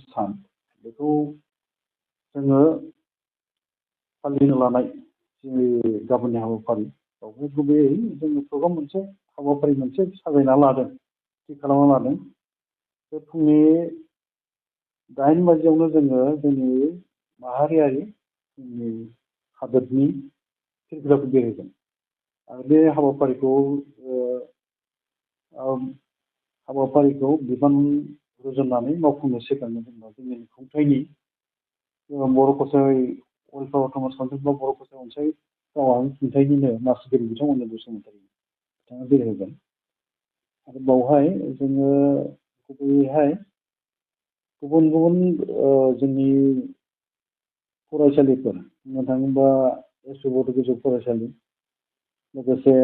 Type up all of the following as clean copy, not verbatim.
सान बेखौ जोङो फालिनो लानाय जि गाबोननि हाबाफारि बेवहाय गुबैयै जोङो प्रग्राम मोनसे हाबाफारि मोनसे साजायना लादों थि खालामना लादों बे फुंनि 8 बाजियावनो जोङो जोंनि माहारियारि जोंनि हादोरनि फिरफिलाखौ बेरायगोन आरो बे हाबाफारिखौ बिबान रुजुननानै मावफुंनो सिगांनो जोंना जोंनि खुंथाइनि बर' कसारि उलफाव समाजखान्थि बा बर' कसारि अनसाय गावारि खुंथाइनिनो मासिगिरि बिथांमोननो बसुमतारी बिथाङा बेरायहोगोन आरो बावहाय जोङो गुबैयैहाय गुबुन गुबुन जोंनि फरायसालिफोर बुंनो थाङोबा एस बड' गोजौ फरायसालि लोगोसे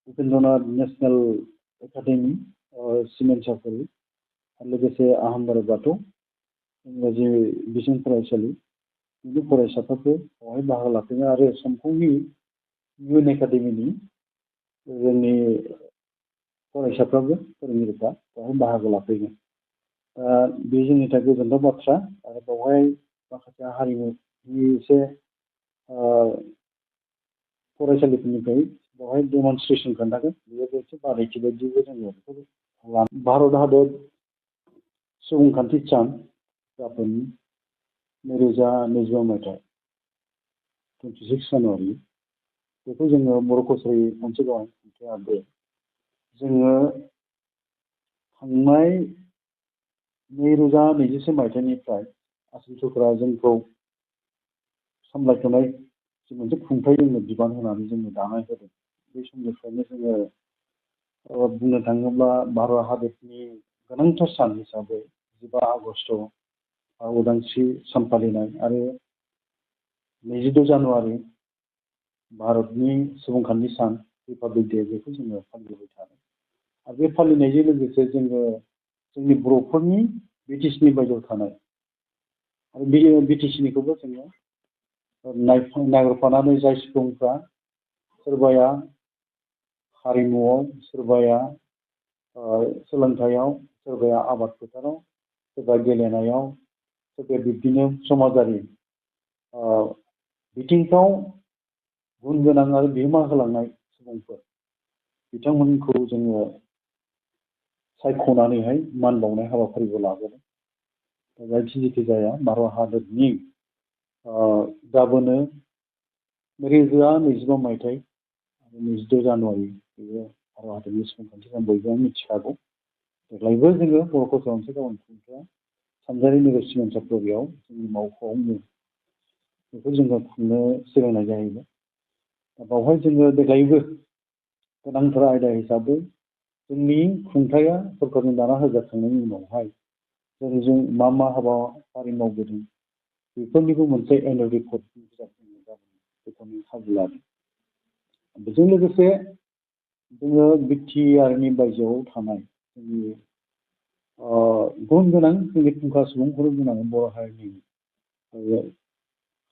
उपेन्द्रनाथ नेसनेल एकाडेमि सिमेन्ट सापरि आरो लोगोसे आहमबारी बाथौ इंराजि बिजों फरायसालि बिनि फरायसाफोरखौ बेवहाय बाहागो लाफैगोन आरो समफुंनि इउ एन एकाडेमिनि जोंनि फरायसाफ्राबो फोरोंगिरिफ्रा बेवहाय बाहागो लाफैगोन बे जोंनि थाखाय गोजोनथाव बाथ्रा आरो बेवहाय माखासे हारिमुनि एसे फरायसालिफोरनिफ्राय बेवहाय डेमनस्ट्रेसन खोन्थागोन बेयो मोनसे बादायथि बायदिबो जोङो बेखौ भारत हादर सुबुंखान्थि सान गाबोन 2025 मायथाइ 26 जानुवारि बेखौ जोङो बर' कसारि मोनसे गावारि खुंथाइ आफाद जोङो थांनाय 2021 मायथाइनिफ्राय आसाम सरकारा जोंखौ सामलायथ'नाय जि मोनसे खुंथाइ जोंनो बिबान होनानै जोंनो दानाय होदों बे समनिफ्रायनो जोङो बुंनो थाङोब्ला भारत हादरनि गोनांथार सान हिसाबै 15 आगस्ट उदांस्रि सान फालिनाय आरो 26 जानुवारि भारतनि सुबुंखान्थि सान रिपाब्लिक डे बेखौ जोङो फालिबाय थादों आरो बे फालिनायजों लोगोसे जोङो जोंनि बर'फोरनि बिटिसिनि बायजोआव थानाय आरो बे बिटिसिनिखौबो जोङो नागिरफानानै जाय सुबुंफ्रा सोरबाया हारिमुआव सोरबाया सोलोंथाइयाव सोरबाया आबाद फोथाराव सोरबा गेलेनायाव सोरबाया बिब्दिनो समाजारि बिथिंफ्राव गुन गोनां आरो बिहोमा होलांनाय सुबुंफोर बिथांमोनखौ जोङो सायख'नानैहाय मान बावनाय हाबाफारिबो लाबोदों जायखि जाया भारत हादरनि गाबोनो 2025 मायथाइ 26 जानुवारि बेयो भारत हादरनि सुबुंखान्थि सान बयबो मिथिखागौ देग्लायबो जोङो बर' कसारि अनसाय गावारि खुंथाइया सानजारि नोगोर सिमेन्ट सापरियाव जोंनि मावख'आवनो बेखौ जोङो खुंनो सिगांनाय जाहैबाय बावहाय जोङो देग्लायबो गोनांथार आयदा हिसाबै जोंनि खुंथाइया सरकारजों दाना होजाखांनायनि उनावहाय जों मा हाबाफारि मावबोदों बेफोरनिबो मोनसे एनुवेल रिपर्ट बिजाब बेखौनो खाबु लादों बेजों लोगोसे जोङो बिटिआरनि बायजोआव थानाय जोंनि गुन गोनां जोंनि फुंखा सुबुंफोर बुंनांगोन बर' हारिनि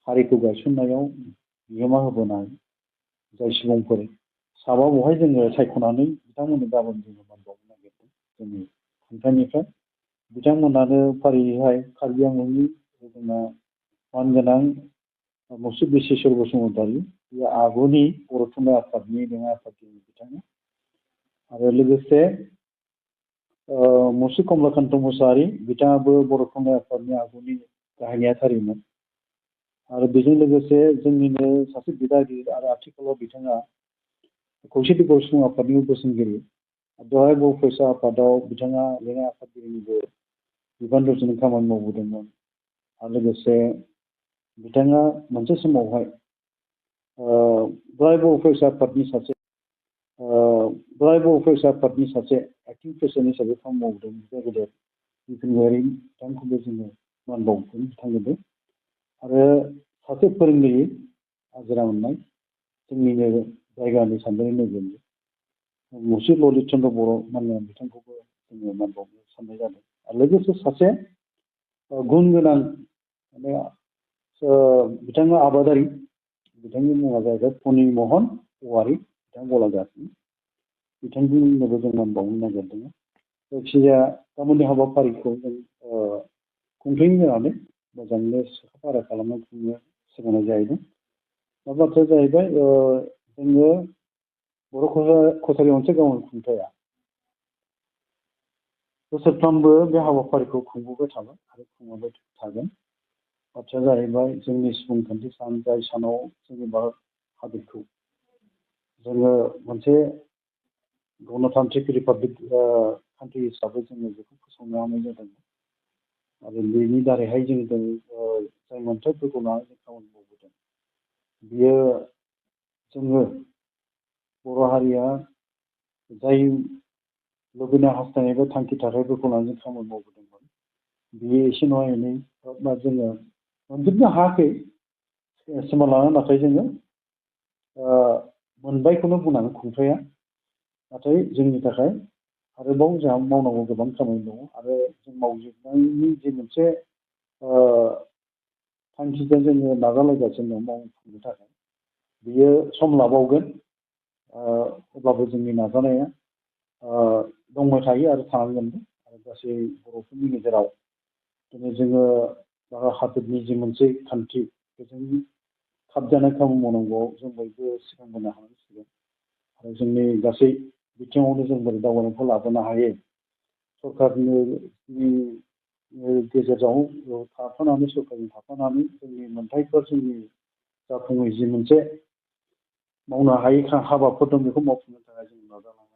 हारिखौ गायसननायाव बिहोमा होबोनाय जाय सुबुंफोर साबा बेवहाय जोङो सायख'नानै बिथांमोननो गाबोन जोङो मान बावनो नागिरदों जोंनि खुंथाइनिफ्राय बिथांमोनानो फारियैहाय कार्बि आंलंनि जोंना मानगोनां मुसुब बिश्वेश्वर बसुमतारी बे आगुनि बर' थुनलाइ आफादनि लेङाइ आफादगिरि बिथाङा आरो लोगोसे मुसुब कमलाकान्त मोसाहारि बिथाङाबो बर' थुनलाइ आफादनि आगुनि गाहाय नेहाथारिमोन आरो बेजों लोगोसे जोंनिनो सासे बिदागिरि आरो आथिखालाव बिथाङा खौसेथि बर' सुबुं आफादनि बोसोनगिरि बेवहाय बर' फरायसा आफादाव बिथाङा लेङाइ आफादगिरिनिबो बिबान रुजुनो खामानि मावबोदोंमोन आरो लोगोसे बिथाङा मोनसे समावहाय बर' फरायसा आफादनि सासे एक्टिं प्रेसिडेन्ट हिसाबै खामानि मावदों गेदेर बिपिन बिथांखौबो जोङो मान बावगोन बिथांनोबो आरो सासे फोरोंगिरि आजिरा मोननाय जोंनिनो जायगानि सानजारि नोगोरनि मुसुब ललित चन्द्र बर' मानगोनां बिथांखौबो जोङो मान बावनो साननाय जादों आरो लोगोसे सासे गुन गोनां माने बिथाङा आबादारि बिथांनि मुङा जाहैबाय फनि महन औवारि बिथां गलाघाटनि बिथांजोंनोबो जों मान बावनो नागिरदों जायखिजाया गाबोननि हाबाफारिखौ जों खुंथायनि होनानै मोजाङैनो साखाफारा खालामनो खुंनो सिगांनाय जाहैदों। दा बाथ्राया जाहैबाय जोङो बर' कसारि ओनसोल गावारि खुंथाया बोसोरफ्रोमबो बे हाबाफारिखौ खुंबोबाय थागोन आरो खुंबोबाय थागोन। बाथ्राया जाहैबाय जोंनि सुबुंखान्थि सान जाय सानाव जोंनि भारत हादरखौ जोङो मोनसे गणतान्त्रिक रिपाब्लिक कान्ट्रि हिसाबै जोङो बेखौ फोसावनो हानाय जादों आरो बेनि दारैहाय जों जाय मोन्थायफोरखौ लानानै जों खामानि मावबोदों बियो जोङो बर' हारिया जाय लुबैनाय हास्थायनाय बा थांखि थाथायफोरखौ लानानै जों खामानि मावबोदोंमोन बियो एसे नङा एनै बा जोङो मोनजोबनो हायाखै सिमा लाना, नाथाय जोङो मोनबायखौनो बुंनांगोन खुंथाया। नाथाय जोंनि थाखाय आरोबाव जोंहा मावनांगौ गोबां खामानि दङ आरो जों मावजोबनायनि जे मोनसे थांखिजों जोङो नाजालायगासिनो दं मावफुंनो थाखाय बियो सम लाबावगोन। अब्लाबो जोंनि नाजानाया दंबाय थायो आरो थानांगोनबो। आरो गासै बर'फोरनि गेजेराव दिनै जोङो भारत हादरनि जि मोनसे खान्थि बेजों खाबजानाय खामानि मावनांगौआव जों बयबो सिगांबोनो हानांसिगोन आरो जोंनि गासै बिथिङावनो जों बोरै दावगानायखौ लाबोनो हायो सरकारनि गेजेराव थाफानानै सरकारजों थाफानानै जोंनि मोन्थायफोर जोंनि जाफुङै जि मोनसे मावनो हायै हाबाफोर दं बेखौ मावफुंनो थाखाय जों नाजानांगोन।